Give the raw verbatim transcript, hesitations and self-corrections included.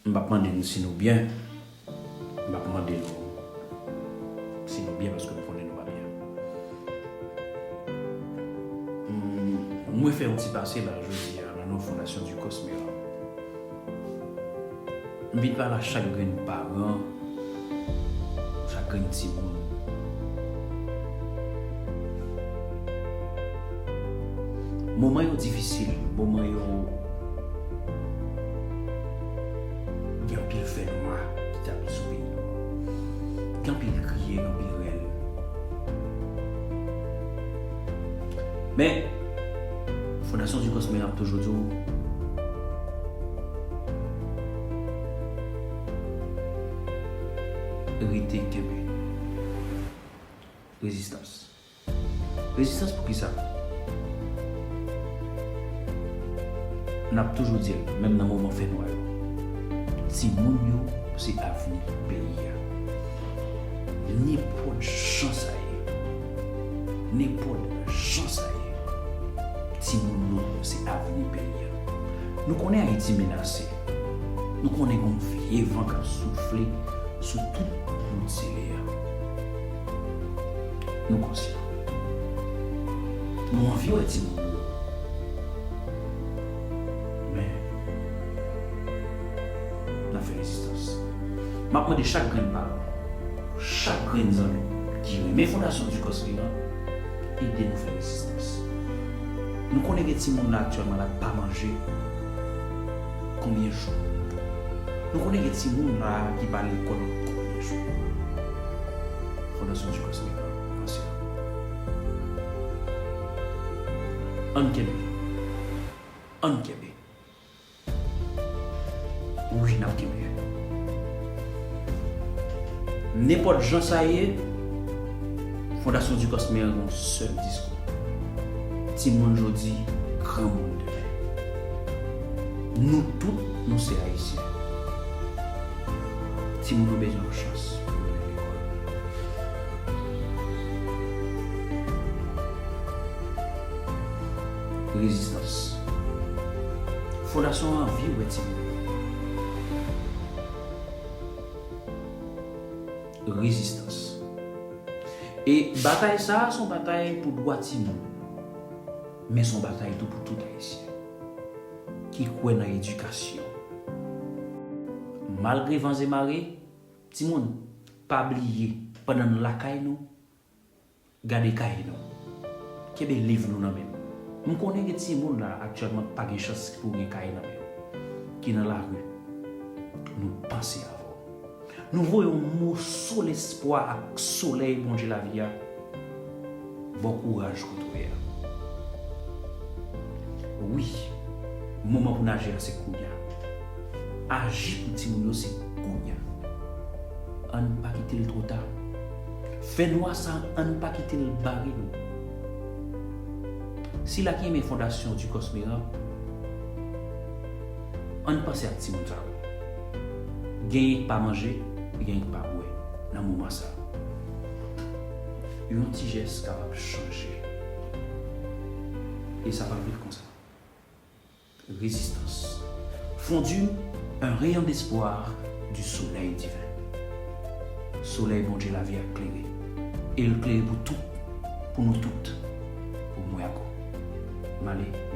M p ap mande n si nou byen. M p ap mande nou si nou byen paske m konnen nou pa byen. M, mwen fè yon ti pase la jodi a nan non Fondasyon Ducos Méran. M vin pale a chak grenn paran, chak grenn timoun. Moman yo difisil, moman yo gen anpil fènwa ki tabli sou peyi nou an. Gen anpil kriye, gen anpil rèl. Men, Fondasyon Ducos Méran ap toujou di w, rete kenbe. Rezistans. Rezistans pou kisa? N ap toujou di l, menm nan moman fènwa yo. Timoun yo se avni peyi a. Nenpòt jan sa ye, nenpòt jan sa ye, timoun yo se avni peyi a. Nou konnen Ayiti menase. Nou konnen gen yon vye van k ap soufle sou tout bout zile a. Nou konsyan. Nou anvi wè timoun yo. Men, n ap fè rezistans. M ap mande chak grenn paran, chak grenn zanmi ki renmen Fondasyon Ducos Méran, ede nou fè rezistans. Nou konnen gen timoun la aktyèlman la k pa manje konbyen jou. Nou konnen gen timoun la ki pa lekòl konbyen jou. Fondasyon Ducos Méran, ansyen. Ann kenbe. Ann kenbe. Wi, n ap kenbe. Nenpòt jan sa ye, Fondasyon Ducos Méran gen yon sèl diskou. Timoun jodi, granmoun demen. Nou tout, nou se Ayisyen. Timoun yo bezwen yon chans pou yo rive lekòl. Rezistans. Fondasyon an anvi wè timoun yo. Rezistans. E batay sa a se yon batay pou dwa timoun. Men se yon batay tou pou tout Ayisyen ki kwè nan edikasyon. Malgre van e mare, timoun, pa bliye, pandan n lakay nou, gade kaye nou. Kenbe liv nou nan men nou. M konnen gen timoun la aktyèlman k pa gen chans pou gen kaye nan men yo, ki nan lari. Nou panse avè w. Nou voye yon moso lespwa ak solèy Bondye lavi a bò kouraj kote w ye a. Wi, moman pou n aji a se kounye a. Aji pou timoun yo se kounye a. Ann pa kite l twò ta. Fènwa sa, ann pa kite l bare nou. Sila ki renmen Fondasyon Ducos Méran, ann panse ak timoun sa yo. Genyen k pa manje, genyen k pa bwè nan moman sa. Yon ti jès kapab chanje. E sa pa vle konsa. Résistance. Fondue, un rayon d'espoir du soleil divin. Solèy Bondye lavi a klere. E l klere pou tout, pou nou tout, pou mwen ak ou. M ale.